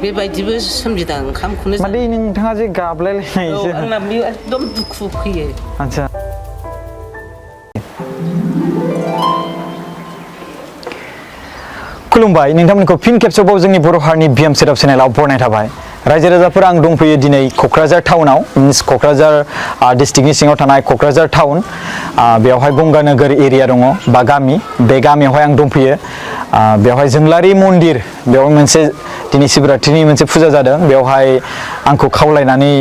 बेबायदिबो सोमजिदों ओंखामखौनो मादे नोंथाङा जे गाबलायलायनायसो आंना बेयाव एकदम दुखु फैयो आच्छा खुलुमबाय नोंथांमोनखौ फिन खेबसेबाव जोंनि बर' हारिनि बिएम सेटआप चेनेलाव बरायनाय थाबाय रायजो राजाफोर आं दंफैयो दिनै क'क्राझार टाउनाव क'क्राझार डिस्ट्रिक्टनि सिङाव थानाय क'क्राझार टाउन बेवहाय गंगानोगोर एरिया दङ बा गामि बे गामियावहाय आं दंफैयो बेवहाय जोंलारि मन्दिर बेयाव मोनसे दिनै शिवरात्रिनि मोनसे फुजा जादों बेवहाय आंखौ खावलायनानै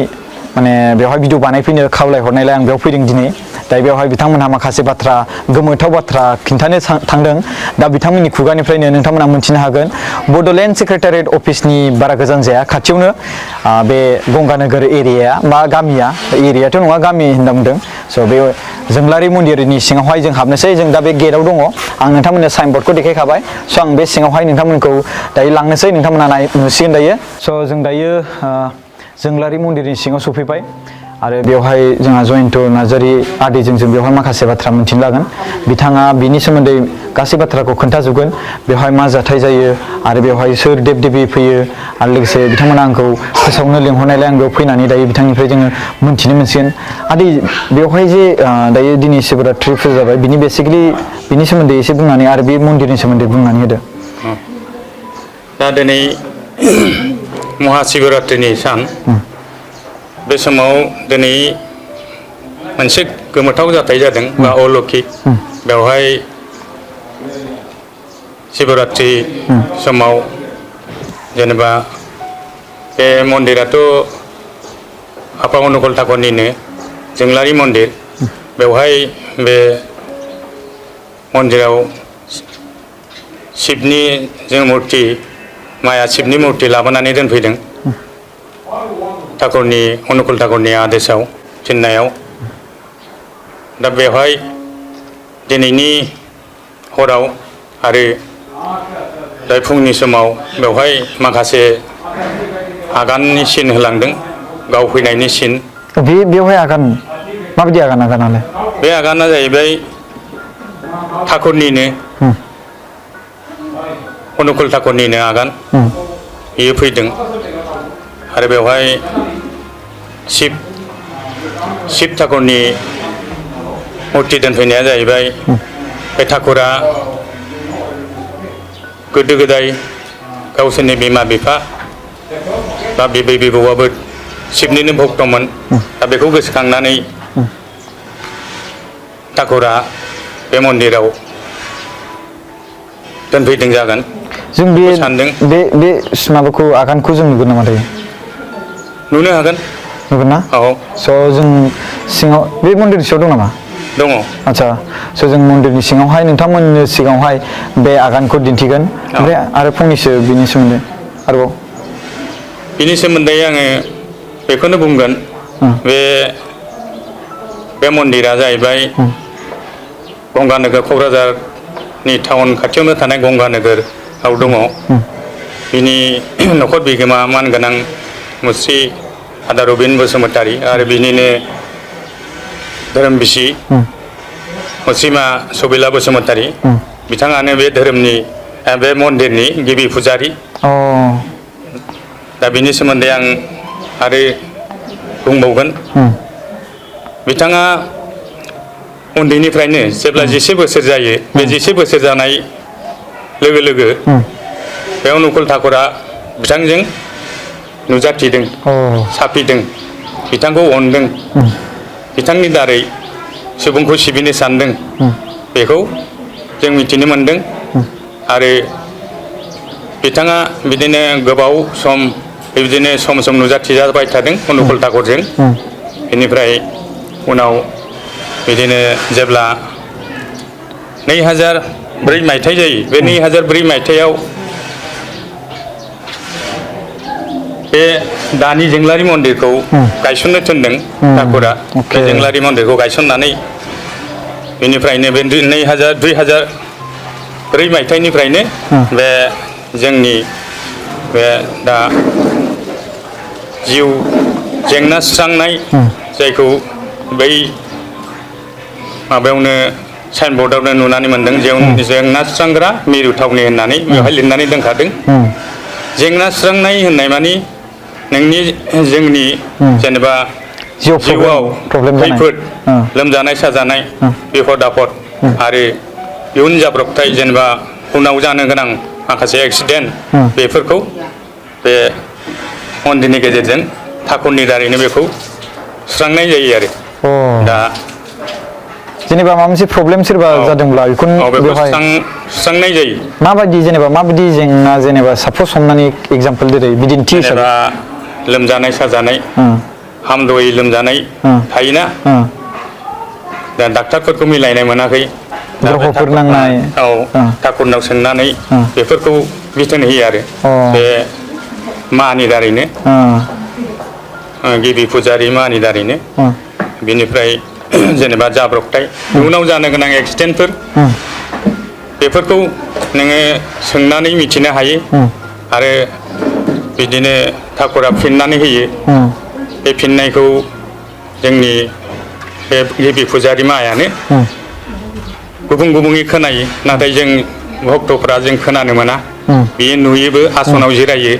माने बेवहाय भिडिअ बानायफैनो खावलायहरनायलाय आं बेयाव फैदों दिनै दा बेवहाय बिथांमोनहा माखासे बाथ्रा गोमोथाव बाथ्रा खिन्थानो थांदों दा बिथांमोननि खुगानिफ्रायनो नोंथांमोना मोनथिनो हागोन बड'लेण्ड सेक्रेटारियेट अफिसनि बारा गोजान जाया खाथियावनो बे गंगानोगोर एरियाया बा गामिया एरियाथ' नङा गामि होनना बुंदों स' बे जोंलारि मन्दिरनि सिङावहाय जों हाबनोसै जों दा बे गेटआव दङ आं नोंथांमोननो साइनबर्डखौ देखायखाबाय स' आं बे सिङावहाय नोंथांमोनखौ दायो लांनोसै नोंथांमोना नुसिगोन दायो स' जों दायो जोंलारि मन्दिरनि सिङाव सफैबाय आरो बेवहाय जोंहा जयन्त नार्जारि आदैजों जों बेवहाय माखासे बाथ्रा मिन्थिनो लागोन बिथाङा बिनि सोमोन्दै गासै बाथ्राखौ खोन्थाजोबगोन बेवहाय मा जाथाय जायो आरो बेवहाय सोर देब देबि फैयो आरो लोगोसे बिथांमोना आंखौ फोसावनो लिंहरनायलाय आं बेयाव फैनानै दायो बिथांनिफ्राय जोङो मोन्थिनो मोनसिगोन आदै बेवहाय जे दायो दिनै शिवरात्रि फुजा जाबाय बिनि बेसिकेलि बिनि सोमोन्दै एसे बुंनानै आरो बे मन्दिरनि सोमोन्दै बुंनानै होदो दा दिनै महाशिवरात्रिनि सान बे समाव दिनै मोनसे गोमोथाव जाथाय जादों बा अलौकिक बेवहाय शिवरात्रि समाव जेनेबा बे मन्दिराथ' आफा अनुकुल ठाकुरनिनो जोंलारि मन्दिर बेवहाय बे मन्दिराव शिबनि जों मुर्ति माया शिबनि मुर्ति लाबोनानै दोनफैदों ठाकुरनि अनुकुल ठाकुरनि आदेशाव थिननायाव दा बेवहाय दिनैनि हराव आरो दा फुंनि समाव बेवहाय माखासे आगाननि सिन होलांदों गावफैनायनि सिन बेवहाय आगान माबायदि आगानालाय बे आगाना जाहैबाय ठाकुरनिनो अनुकुल ठाकुरनिनो आगान बियो फैदों आरो बेवहाय शिब ठाकुरनि मुर्ति दोनफैनाया जाहैबाय बे ठाकुरा गोदो गोदाय गावसोरनि बिमा बिफा बा बिबै बिबौआबो शिबनिनो भक्तमोन दा बेखौ गोसोखांनानै ठाकुरा बे मन्दिराव दोनफैदों जागोन जों सानदों बे माबाखौ आगानखौ जों नुगोन नामा दायो नुनो हागोन नुगोन ना औ स' जों सिङाव बे मन्दिरनि सिङाव दं नामा दङ आच्छा स' जों मन्दिरनि सिङावहाय नोंथांमोननि सिगाङावहाय बे आगानखौ दिन्थिगोन ओमफ्राय आरो फंनैसो बिनि सोमोन्दै आरोबाव बिनि सोमोन्दै आङो बेखौनो बुंगोन बे मन्दिरा जाहैबाय गंगानोगोर क'क्राझारनि टाउन खाथियावनो थानाय गंगानोगोराव दङ बिनि न'खर बिगोमा मानगोनां मुस्रि आदा रबिन बसुमतारी आरो बिनिनो धोरोम बिसि मुस्रिमा सबिला बसुमतारी बिथाङानो बे धोरोमनि बे मन्दिरनि गिबि फुजारि दा बिनि सोमोन्दै आं आरो बुंबावगोन बिथाङा उन्दैनिफ्रायनो जेब्ला 10 बोसोर जायो बे 10 बोसोर जानाय लोगो लोगो बे अनुकुल ठाकुरा बिथांजों नुजाथिदों साफिदों बिथांखौ अनदों बिथांनि दारै सुबुंखौ सिबिनो सानदों बेखौ जों मिथिनो मोनदों आरो बिथाङा बिदिनो गोबाव सम बिदिनो सम सम नुजाथिजाबाय थादों अनुकुल ठाकुरजों बेनिफ्राय उनाव बिदिनो जेब्ला 2004 मायथाइ जायो बे 2004 मायथाइयाव बे दानि जोंलारि मन्दिरखौ गायसननो थिनदों ठाकुरा बे जोंलारि मन्दिरखौ गायसननानै बेनिफ्रायनो बे 2004 मायथाइनिफ्रायनो बे जोंनि बे दा जिउ जेंना सुस्रांनाय जायखौ बै माबायावनो साइनबर्डआवनो नुनानै मोनदों जेंना सुस्रांग्रा मिरु थावनि होननानै बेवहाय लिरनानै दोनखादों जेंना सुस्रांनाय होननाय मानि नोंनि जोंनि जेनेबा जिउआव खैफोद लोमजानाय साजानाय बिपद आफद आरो इयुन जाब्रबथाय जेनेबा उनाव जानो गोनां माखासे एक्सिडेन्ट बेफोरखौ बे मन्दिरनि गेजेरजों ठाकुरनि दारैनो बेखौ सुस्रांनाय जायो आरो दा जेनेबा माबा मोनसे प्रब्लेम सोरबा जादोंब्ला बेखौ बेवहाय सुस्रांनाय जायो माबायदि जेनेबा माबायदि जेंना जेनेबा सापस हमनानै एग्जाम्पल जेरै बिदिन्थि जेनेबा लोमजानाय साजानाय हामदयै लोमजानाय थायोना दा डाक्टारफोरखौ मिलायनाय मोनाखै ग्रहफोर नांनाय ठाकुरनाव सोंनानै बेफोरखौ बिथोन होयो आरो बे मानि दारैनो गिबि फुजारि मानि दारैनो बिनिफ्राय जेनेबा जाब्रबथाय इयुनाव जानो गोनां एक्सिडेन्टफोर बेफोरखौ नोङो सोंनानै मिथिनो हायो आरो बिदिनो ठाकुरा फिननानै होयो बे फिननायखौ जोंनि बे गिबि फुजारि मायानो गुबुन गुबुनयै खोनायो नाथाय जों भक्तफ्रा जों खोनानो मोना बियो नुयोबो आसनाव जिरायो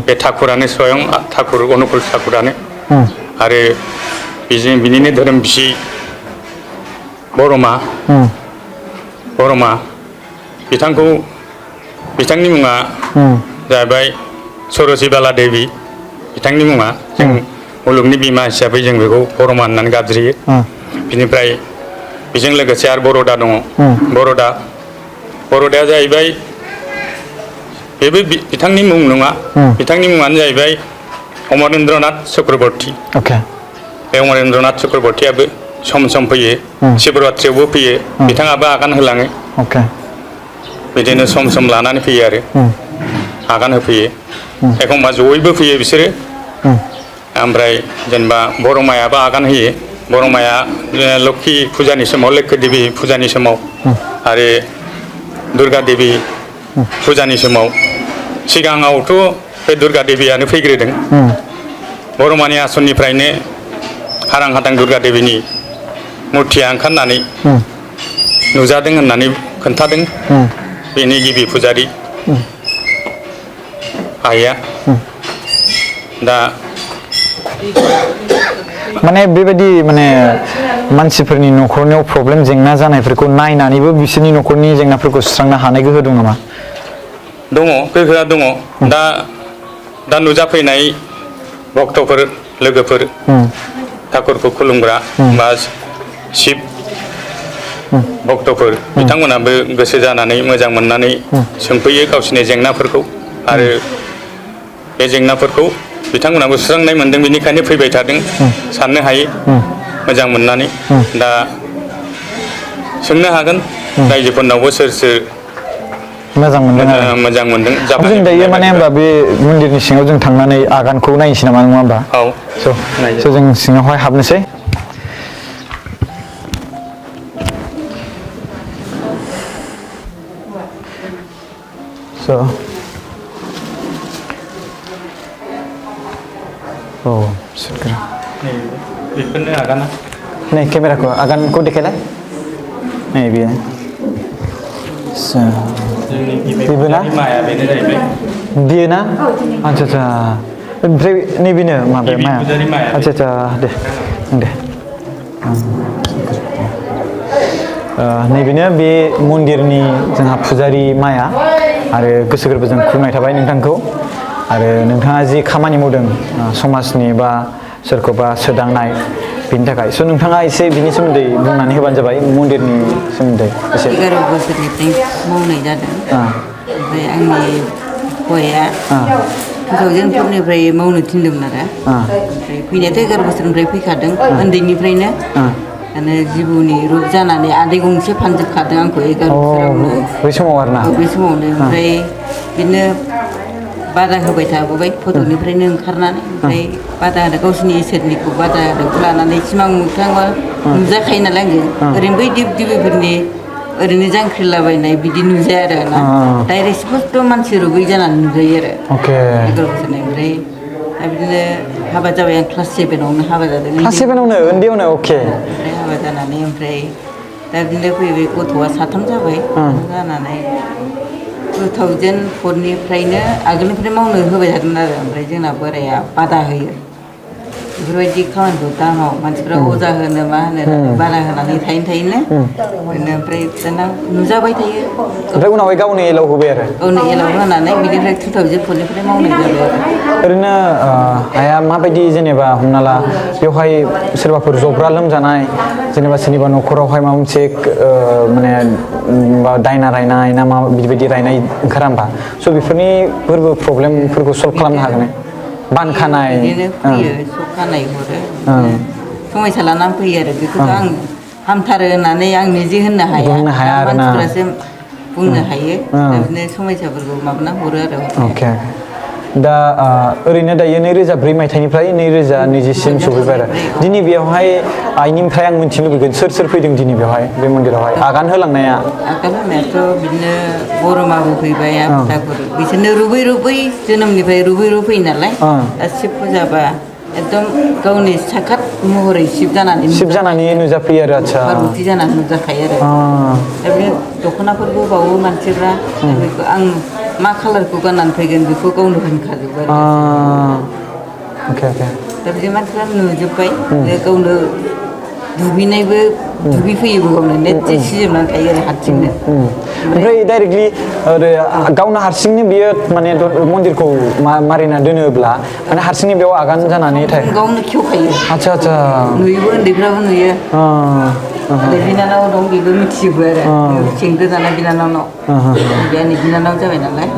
बे ठाकुरानो स्वयं ठाकुर अनुकुल ठाकुरानो आरो बेजों बिनिनो धोरोम बिसि बरमा बिथांनि मुङा जाहैबाय सरसि बाला देबि बिथांनि मुङा जों मुलुगनि बिमा हिसाबै जों बेखौ बरमा होननानै गाबज्रियो बिनिफ्राय बेजों लोगोसे आरो बरदा दङ बरदाया जाहैबाय बेबो बिथांनि मुं नङा बिथांनि मुङानो जाहैबाय अमरेन्द्रनाथ चक्रबर्ती बे अमरेन्द्रनाथ चक्रबर्तीयाबो सम सम फैयो शिबरात्रियावबो फैयो बिथाङाबो आगान होलाङो बिदिनो सम सम लानानै फैयो आरो आगान होफैयो एखमबा जयैबो फैयो बिसोरो ओमफ्राय जेनेबा बरमायाबो आगान होयो बरमाया लोक्षि फुजानि समाव लोक्षि देबि फुजानि समाव आरो दुर्गा देबि फुजानि समाव सिगाङावथ' बे दुर्गा देबियानो फैग्रोदों बरमानि आसननिफ्रायनो हारां हाथां दुर्गा देबिनि मुर्तिया ओंखारनानै नुजादों होननानै खोन्थादों बेनि गिबि फुजारि आइया दा माने बेबायदि माने मानसिफोरनि न'खरनियाव प्रब्लेम जेंना जानायफोरखौ नायनानैबो बिसोरनि न'खरनि जेंनाफोरखौ सुस्रांनो हानाय गोहो दं नामा? दङ गोहोआ दङ दा नुजाफैनाय भक्तफोर लोगोफोर ठाकुरखौ खुलुमग्रा बा शिब भक्तफोर बिथांमोनाबो गोसो जानानै मोजां मोननानै सोंफैयो गावसोरनि जेंनाफोरखौ आरो बे जेंनाफोरखौ बिथांमोनाबो सुस्रांनाय मोनदों बेनिखायनो फैबाय थादों साननो हायो मोजां मोननानै दा सोंनो हागोन रायजोफोरनावबो सोर मोजां मोनदों जों दायो माने होमबा बे मन्दिरनि सिङाव जों थांनानै आगानखौ नायनोसै नामा नङा होमबा स' जों सिङावहाय हाबनोसै बेफोरनो आगाना नै केमेराखौ आगानखौ देखायलाय नै बेयो बेबो ना बियो ना आच्छा ओमफ्राय नैबेनो माबाया माया आच्छा दे नैबेनो बे मन्दिरनि जोंहा फुजारि माया आरो गोसो गोरबोजों खुलुमनाय थाबाय नोंथांखौ आरो नोंथाङा जि खामानि मावदों समाजनि बा सोरखौबा सोदांनाय बेनि थाखाय स' नोंथाङा एसे बिनि सोमोन्दै बुंनानै होबानो जाबाय मन्दिरनि सोमोन्दै एसे 11 बोसोरनिफ्राय मावनाय जादों ओमफ्राय आंनि हौवाया 2004निफ्राय मावनो थिनदोंमोन आरो ओमफ्राय फैनायाथ' 11 बोसोरनिफ्राय फैखादों उन्दैनिफ्रायनो माने जिबौनि रुप जानानै आदै गंसे फानजोबखादों आंखौ 11 बोसोरावनो बै समाव आरोना बै समावनो ओमफ्राय बिदिनो बादा होबाय थाबोबाय फट'निफ्रायनो ओंखारनानै ओमफ्राय बादा होदों गावसिनि इसोरनिखौ बादा होदों लानानै सिमां मोगथाङा नुजाखायो नालाय आंजों ओरैनो बै देब देबिफोरनि ओरैनो जांख्रिलाबायनाय बिदि नुजाया आरो ना डाइरेक्ट स्पस्ट मानसि रुबै जानानै नुजायो आरो 11 बोसोरनिफ्राय दा बिदिनो हाबा जाबाय आं क्लास 7आवनो हाबा जादों क्लास 7आवनो उन्दैयावनो ओमफ्राय हाबा जानानै ओमफ्राय दा बिदिनो फैबाय गथ'आ 3 जाबाय जानानै 2004 निफ्रायनो आगोलनिफ्राय मावनो होबाय थादों आरो ओमफ्राय जोंना बोराया बादा होयो बेफोरबायदि खामानिखौ दा माव मानसिफ्रा अजा होनो मा होनो बादा होनानै थायैनो ओमफ्राय दाना नुजाबाय थायो ओमफ्राय उनावहाय गावनि एलाव होबाय आरो गावनो एलाव होनानै बिनिफ्राय 2004 निफ्राय मावनाय जाबाय आरो ओरैनो आइया माबायदि जेनेबा हमना ला बेवहाय सोरबाफोर जब्रा लोमजानाय जेनेबा सोरनिबा न'खरावहाय माबा मोनसे माने दायना रायनाय ना मा बिदि रायनाय ओंखारा होमबा स' बेफोरनि प्रब्लेमफोरखौ सल्भ खालामनो हागोन बानखानाय बिदिनो फैयो सब खानाय हरो समयसा लानानै फैयो आरो बेखौथ' आं हामथारो होननानै आं निजे होननो हाया मानसिफोरासो बुंनो हायो बिदिनो समयसाफोरखौ माबाना हरो आरो अके दा ओरैनो दायो 2004 मायथाइनिफ्राय 2020सिम सफैबाय आरो दिनै बेयावहाय आइनिफ्राय आं मिथिनो लुबैगोन सोर फैदों दिनै बेवहाय बे मन्दिरावहाय आगान होलांनाया होनायाथ' बिदिनो बरमाबो फैबाय आफादाफोर बिसोरनो रुबै जोनोमनिफ्राय रुबै फैयो नालाय दा शिब फुजाबा एकदम गावनि साखात महरै शिब जानानै नुजाफैयो आरो आच्छा पार्बती जानानै नुजाखायो आरो दा बे दख'नाफोरखौ बावो मानसिफ्रा बेखौ आं मा कालारखौ गाननानै फैगोन बेखौ गावनो होनखाजोबो आरो दा बिदि मानसिफ्रा नुजोब्बाय गावनो दुगैफैयोबो गावनो नेटसे सिजोबनानै थायो आरो हारसिंनो ओमफ्राय डाइरेक्टलि गावनो हारसिंनो बियो माने मन्दिरखौ मारिना दोनोब्ला माने हारसिंनो बेयाव आगान जानानै थायो गावनो खेवखायो आच्छा नुयोबो उन्दैफ्राबो नुयो बिनानाव दं बेबो मिथिजोबो आरो सिं गोजाना बिनानावनाव आंनि बिनानाव जाबाय नालाय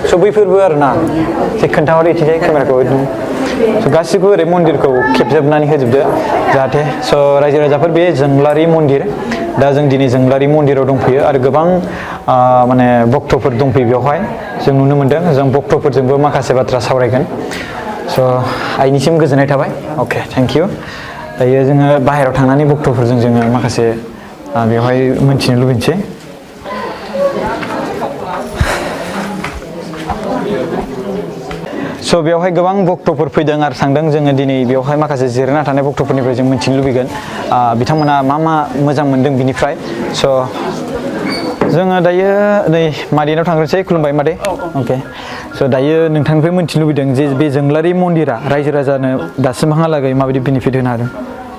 स' बैफोरबो आरोना जे खोन्थाहर इथिंजाय केमेराखौ गासिबो ओरै मन्दिरखौ खेबजोबनानै होजोबदो जाहाथे स' रायजो राजाफोर बे जोंलारि मन्दिर दा जों दिनै जोंलारि मन्दिराव दंफैयो आरो गोबां माने भक्तफोर दंफैयो बेवहाय जों नुनो मोन्दों जों भक्तफोरजोंबो माखासे बाथ्रा सावरायगोन स' आइनिसिम गोजोननाय थाबाय अके थेंक इउ दायो जोङो बाहेरायाव थांनानै भक्तफोरजों जोङो माखासे बेवहाय मोन्थिनो लुबैनोसै स' बेवहाय गोबां भक्तफोर फैदों आरो थांदों जोङो दिनै बेवहाय माखासे जिरायना थानाय भक्तफोरनिफ्राय जों मिथिनो लुबैगोन बिथांमोना मा मोजां मोनदों बिनिफ्राय स' जोङो दायो नै मादैनाव थांग्रोसै खुलुमबाय मादै अके स' दायो नोंथांनिफ्राय मिथिनो लुबैदों जे बे जोंलारि मन्दिरा रायजो राजानो दासिमहालागै माबायदि बेनिफिट होनो हादों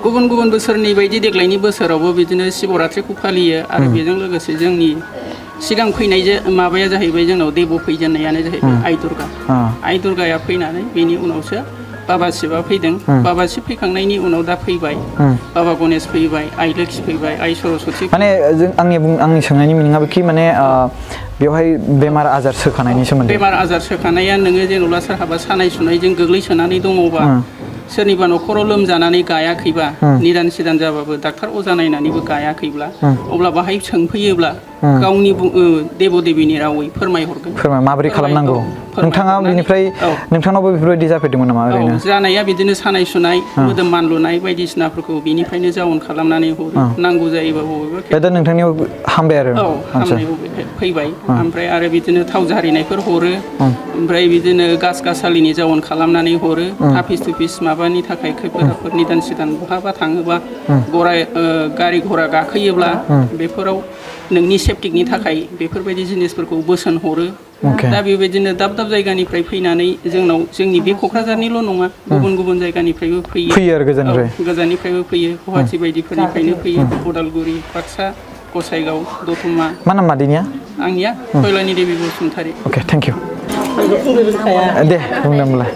गुबुन बोसोरनि बायदि देग्लायनि बोसोरावबो बिदिनो शिवरात्रिखौ फालियो आरो बेजों लोगोसे जोंनि सिगां फैनाय माबाया जाहैबाय जोंनाव देब' फैजेननायानो जाहैबाय आइ दुर्गाया फैनानै बेनि उनावसो बाबा शिबा फैदों बाबा शिब फैखांनायनि उनाव दा फैबाय बाबा गणेश फैबाय आइ लोखि फैबाय आइ सरस्वती माने आंनि सोंनायनि मिनिङाबो कि माने बेवहाय बेमार आजार सोखानायनि सोमोन्दै बेमार आजार सोखानाया नोङो जेनेबा सोरहाबा सानाय सुनायजों गोग्लैसोनानै दङबा सोरनिबा न'खराव लोमजानानै गायाखैबा निदान सिदान जाबाबो डाक्टार अजा नायनानैबो गायाखैब्ला अब्ला बाहाय सोंफैयोब्ला गावनि देब देबीनि रावै फोरमायहरगोन माबोरै खालामनांगौ नोंथाङा बेनिफ्राय नोंथांनावबो बेफोरबायदि जाफेरदोंमोन नामा ओरैनो जानाया बिदिनो सानाय सुनाय मोदोम मानलुनाय बायदिसिनाफोरखौ बेनिफ्रायनो जाउन खालामनानै हरो नांगौ जायोबा बबेबा दा नोंथांनियाव हामबाय आरो हामनायाव फैबाय ओमफ्राय आरो बिदिनो थाव जारिनायफोर हरो ओमफ्राय बिदिनो गास गासालिनि जाउन खालामनानै हरो थाफिस थुफिस माबानि थाखाय खैफोद आफोद निदान सिदान बहाबा थाङोबा गारि घोड़ा गाखोयोब्ला बेफोराव नोंनि सेफटिकनि थाखाय बेफोरबायदि जिनिसफोरखौ बोसोन हरो दा बेबायदिनो दाब दाब जायगानिफ्राय फैनानै जोंनि बे क'क्राझारनिल' नङा गुबुन जायगानिफ्रायबो फैयो आरो गोजाननिफ्रायबो फैयो गुवाहाटि बायदिफोरनिफ्रायनो फैयो उदालगुरि बाक्सा गसाइगाव दतमा मा नाम मादैनिया आंनिया फैलानि देबि बसुमतारी अके थेंक इउ दे बुंदोंमोनलाय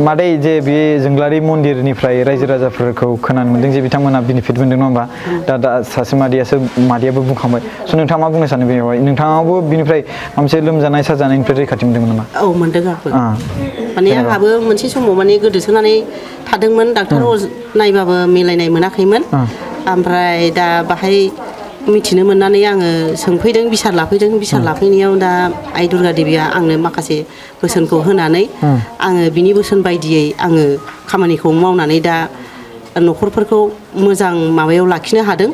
मादै जे बे जोंलारि मन्दिरनिफ्राय रायजो राजाफोरखौ खोनानो मोन्दों जे बिथांमोना बेनिफिट मोन्दों नङा होमबा दा सासे मादैयाबो बुंखांबाय स' नोंथाङा मा बुंनो सानो बेवहाय नोंथाङाबो बिनिफ्राय माबा मोनसे लोमजानाय साजानायनिफ्राय रैखाथि मोन्दोंमोन नामा औ मोन्दों आंबो माने आंहाबो मोनसे समाव माने गोदोसोनानै थादोंमोन डाक्टार नायबाबो मिलायनाय मोनाखैमोन ओमफ्राय दा बाहाय मिथिनो मोननानै आङो सोंफैदों बिसार लाफैनायाव दा आइ दुर्गा देबिया आंनो माखासे बोसोनखौ होनानै आङो बिनि बोसोन बायदियै आङो खामानिखौ मावनानै दा न'खरफोरखौ मोजां माबायाव लाखिनो हादों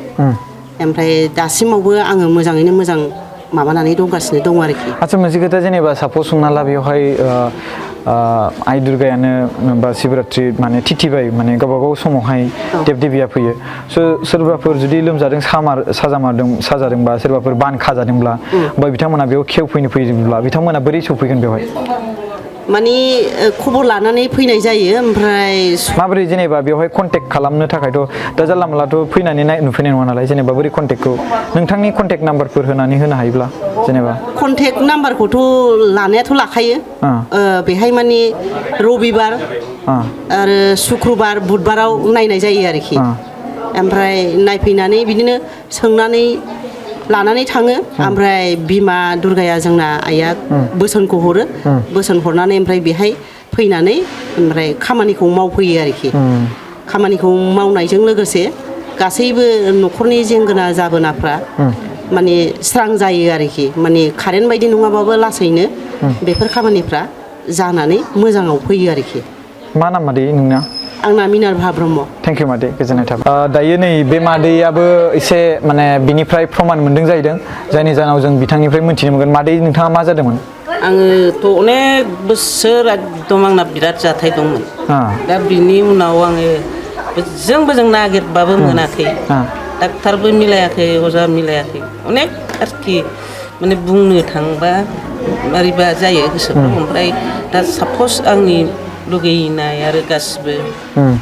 ओमफ्राय दासिमावबो आङो मोजाङैनो मोजां माबानानै दंगासिनो दं आरोखि आच्छा मोनसे खोथा जेनेबा सापस हमना ला बेवहाय आइ दुर्गायानो बा शिवरात्रि माने थिथिबाय माने गावबा गाव समावहाय देब देबिया फैयो स' सोरबाफोर जुदि लोमजादों साजादोंबा सोरबाफोर बान खाजादोंब्ला बा बिथांमोना बेयाव खेवफैनो फैदोंब्ला बिथांमोना बोरै सफैगोन बेवहाय माने खबर लानानै फैनाय जायो ओमफ्राय माबोरै जेनेबा बेवहाय कन्टेक्ट खालामनो थाखायथ' दा जानला मोनलाथ' फैनानै नुफैनाय नङा नालाय जेनेबा बोरै कन्टेक्टखौ नोंथांनि कन्टेक्ट नाम्बारफोर होनानै होनो हायोब्ला जेनेबा कन्टेक्ट नाम्बारखौथ' लानायाथ' लाखायो बेहाय माने रबिबार आरो सुक्रबार बुधबाराव नायनाय जायो आरोखि ओमफ्राय नायफैनानै बिदिनो सोंनानै लानानै थाङो ओमफ्राय बिमा दुर्गाया जोंना आइया बोसोनखौ हरो बोसोन हरनानै ओमफ्राय बेहाय फैनानै ओमफ्राय खामानिखौ मावफैयो आरोखि खामानिखौ मावनायजों लोगोसे गासैबो न'खरनि जेंगोना जाबोनाफ्रा माने स्रां जायो आरोखि माने कारेन्ट बायदि नङाबाबो लासैनो बेफोर खामानिफ्रा जानानै मोजाङाव फैयो आरोखि मा नाम मादै नोंना आंना मिनारभा ब्रह्म थेंक इउ मादै गोजोननाय थाबाय दायो नै बे मादैयाबो एसे माने बिनिफ्राय प्रमान मोनदों जाहैदों जायनि जाहोनाव जों बिथांनिफ्राय मोनथिनो मोनगोन मादै नोंथाङा मा जादोंमोन आङोथ' अनेक बोसोर एकदम आंना बिराद जाथाय दंमोन दा बिनि उनाव आङो बोजों नागिरबाबो मोनाखै डाक्टारबो मिलायाखै अजा मिलायाखै अनेक आरोखि माने बुंनो थांबा मारैबा जायो गोसोफ्राव ओमफ्राय दा सापस आंनि लुगैनाय आरो गासिबो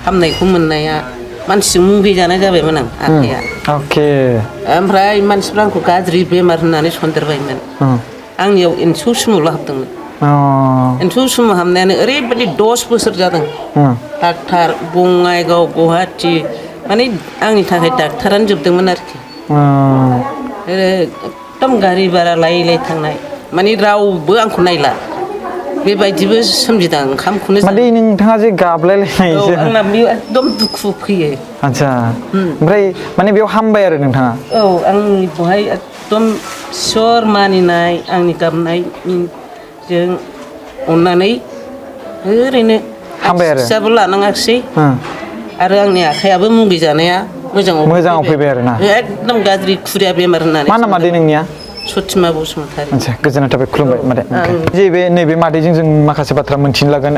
हामनायखौ मोननाया मानसिजों मुगैजानाय जाबायमोन आं आखाइया ओमफ्राय मानसिफ्रा आंखौ गाज्रि बेमार होननानै सन्देरबायमोन आंनियाव एन्सौ सुमुल' हाबदोंमोन एन्सौ सुमु हाबनायानो ओरैबायदि 10 बोसोर जादों डाक्टार बङाइगाव गुवाहाटि माने आंनि थाखाय डाक्टारानो जोबदोंमोन आरोखि एकदम गारि भारा लायै थांनाय माने रावबो आंखौ नायला बेबायदिबो सोमजिदों ओंखामखौनो मादै नोंथाङा जे गाबलायलायनाय आंना एकदम दुखु फैयो आच्छा ओमफ्राय माने बेयाव हामबाय आरो नोंथाङा आंनि बहाय एकदम इसोर मानिनाय आंनि गाबनायजों अननानै ओरैनो हामबाय आरो फिसाबो लानाङाखिसै आरो आंनि आखाइयाबो मुगै जानाया मोजाङाव फैबाय आरो ना एकदम गाज्रि खुरिया बेमार होननानै मा नाम मादै नोंनिया सतिमा बसुमतारी आच्छा गोजोननाय थाबाय खुलुमबाय मादै जे बे नैबे मादैजों जों माखासे बाथ्रा मोनथिनो लागोन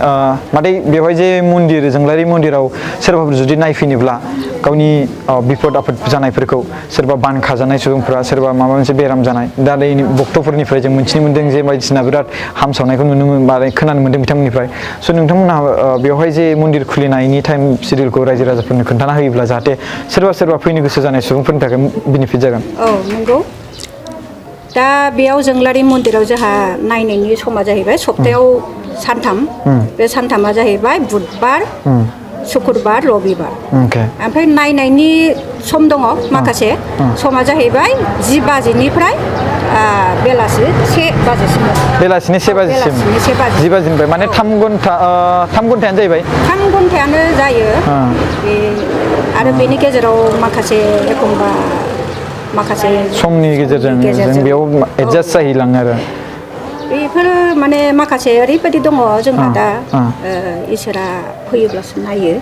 मादै बेवहाय जे मन्दिर जोंलारि मन्दिराव सोरबाफोर जुदि नायफैनोब्ला गावनि बिपद आफोद जानायफोरखौ सोरबा बान खाजानाय सुबुंफोरा सोरबा माबा मोनसे बेराम जानाय दा भक्तफोरनिफ्राय जों मोनथिनो मोन्दों जे बायदिसिना बिराद हामसावनायखौ नुनो मोन खोनानो मोन्दों बिथांमोननिफ्राय स' नोंथांमोनहा बेवहाय जे मन्दिर खुलिनायनि टाइम सिडिउलखौ रायजो राजाफोरनो खोन्थाना होयोब्ला जाहाथे सोरबा फैनो गोसो जानाय सुबुंफोरनि थाखाय बेनिफिट जागोन नंगौ दा बेयाव जोंलारि मन्दिराव जोंहा नायनायनि समा जाहैबाय सप्तायाव सानथाम बे सानथामा जाहैबाय बुधबार शुक्रबार रबिबार ओमफ्राय नायनायनि सम दङ माखासे समा जाहैबाय 10 बाजिनिफ्राय बेलासि 1 बाजिसिम बेलासिनि 1 बाजिसिम 10 बाजिनिफ्राय माने 3 घन्टायानो जाहैबाय 3 घन्टायानो जायो आरो बेनि गेजेराव एखमबा माखासे समनि गेजेरजों जों बेयाव एडजास्ट जाहैलाङो आरो बेफोरो माने माखासे ओरैबायदि दङ जोंहा दा इसोरा फैयोब्लासो नायो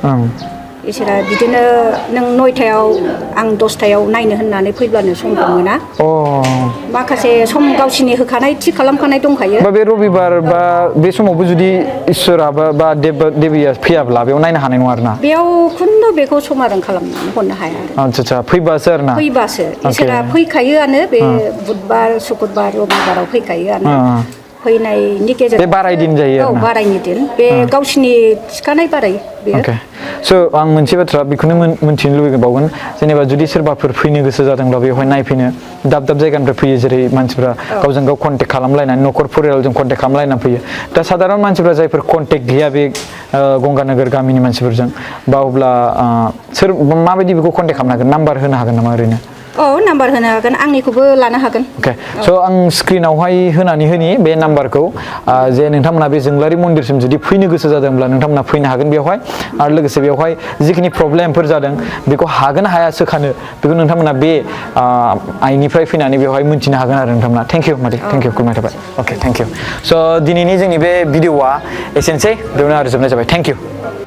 इसोरा बिदिनो नों 9टायाव आं 10टायाव नायनो होननानै फैब्लानो समखौ मोना माखासे सम गावसिनि होखानाय थि खालामखानाय दंखायो बे रबिबार बा बे समावबो जुदि इसोरा बा देबिया फैयाब्ला बेयाव नायनो हानाय नङा आरोना बेयाव खुनु बेखौ समाधान खालामनानै हरनो हाया आच्छा फैबासो आरोना फैबासो इसोरा फैखायोआनो बे बुधबार शुक्रबार रबिबाराव फैखायोआनो फैनायनि गेजेरजों बे बाराय दिन जायो आरोना बारायनि दिन बे गावसिनि थिखानाय बाराय बेयो स' आं मोनसे बाथ्रा बेखौनो मोनथिनो लुबैबावगोन जेनेबा जुदि सोरबाफोर फैनो गोसो जादोंब्ला बेवहाय नायफैनो दाब जायगानिफ्राय फैयो जेरै मानसिफ्रा गावजों गाव कन्टेक्ट खालामलायनानै न'खर परियालजों कन्टेक्ट खालामलायनानै फैयो दा साधारन मानसिफ्रा जायफोर कन्टेक्ट गैया बे गंगानगर गामिनि मानसिफोरजों बा अब्ला सोर माबायदि बेखौ कन्टेक्ट खालामनो हागोन नाम्बार होनो हागोन नामा ओरैनो नाम्बार होनो हागोन आंनिखौबो लानो हागोन स' आं स्क्रिनावहाय होनानै होनि बे नाम्बारखौ जे नोंथांमोना बे जोंलारि मन्दिरसिम जुदि फैनो गोसो जादोंब्ला नोंथांमोना फैनो हागोन बेवहाय आरो लोगोसे बेवहाय जिखिनि प्रब्लेमफोर जादों बेखौ हागोन हाया सोखानो बेखौ नोंथांमोना बे आइनिफ्राय फैनानै बेवहाय मोनथिनो हागोन आरो नोंथांमोना थेंक इउ मादै थेंक इउ खुलुमनाय थाबाय थेंक इउ स' दिनैनि जोंनि बे भिडिअआ एसेनोसै बेयावनो आरो जोबनाय जाबाय थेंक इउ